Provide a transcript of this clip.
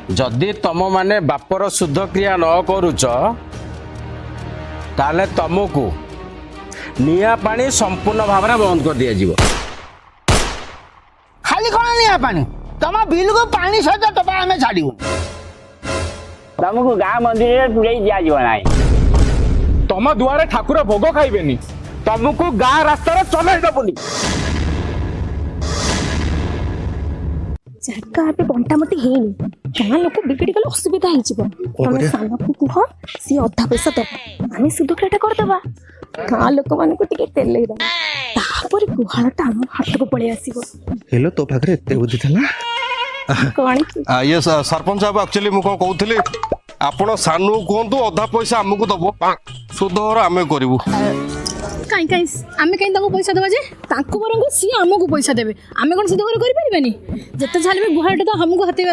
ଯଦି ତମମାନେ ବାପର ଶୁଦ୍ଧକ୍ରିୟା ନ କରୁଛ, ତାହେଲେ ତମକୁ ନିଆଁ ପାଣି ସମ୍ପୂର୍ଣ୍ଣ ଭାବରେ ବନ୍ଦ କରିଦିଆଯିବ। ଖାଲି କଣ ନିଆଁ ପାଣି, ତମ ବିଲକୁ ପାଣି ସହିତ ଟୋପା ଆମେ ଛାଡ଼ିବୁ। ତମକୁ ଗାଁ ମନ୍ଦିରରେ ପୁରେଇ ଦିଆଯିବ ନାହିଁ। ତମ ଦୁଆରେ ଠାକୁର ଭୋଗ ଖାଇବେନି। ତମକୁ ଗାଁ ରାସ୍ତାରେ ଚଲେଇ ଦବୁନି। ଜାଗା ଏବେ ବଣ୍ଟାବଣ୍ଟି ହେଇନି। ଗାଁ ଲୋକ ବିଗିଡ଼ି ଗଲେ ଅସୁବିଧା ହେଇଯିବ। ତମେ ସାନକୁ କୁହ, ସିଏ ଅଧା ପଇସା ଦବ, ଆମେ ସୁଧକ୍ରିୟାଟା କରିଦେବା। ଗାଁ ଲୋକମାନଙ୍କୁ ଟିକେ ତେଲେଇ ଦବା, ତାପରେ ଗୁହାଳଟା ଆମ ହାତକୁ ପଳେଇ ଆସିବ। ହେଲୋ, ତୋ ପାଖରେ ଏତେ ବୁଦ୍ଧି ଥିଲା? କଣ କି? ଇଏ ସରପଞ୍ଚ ବାବୁ, ଆକ୍ଚୁଆଲି ମୁଁ କଣ କହୁଥିଲି, ଆପଣ ସାନୁ କୁହନ୍ତୁ ଅଧା ପଇସା ଆମକୁ ଦବ, ସୁଧ ଘର ଆମେ କରିବୁ। କାଇଁ କାଇଁ, ଆମେ କାଇଁ ତାଙ୍କୁ ପଇସା ଦେବା ଯେ? ତାଙ୍କୁ ବରଂ ସିଏ ଆମକୁ ପଇସା ଦେବେ। ଆମେ କ'ଣ ସୁଧ ଘର କରିପାରିବାନି? ଯେତେ ଯାହାହେଲେ ବି ଗୁହାଳଟା ତ ଆମକୁ ହାତେଇବାର।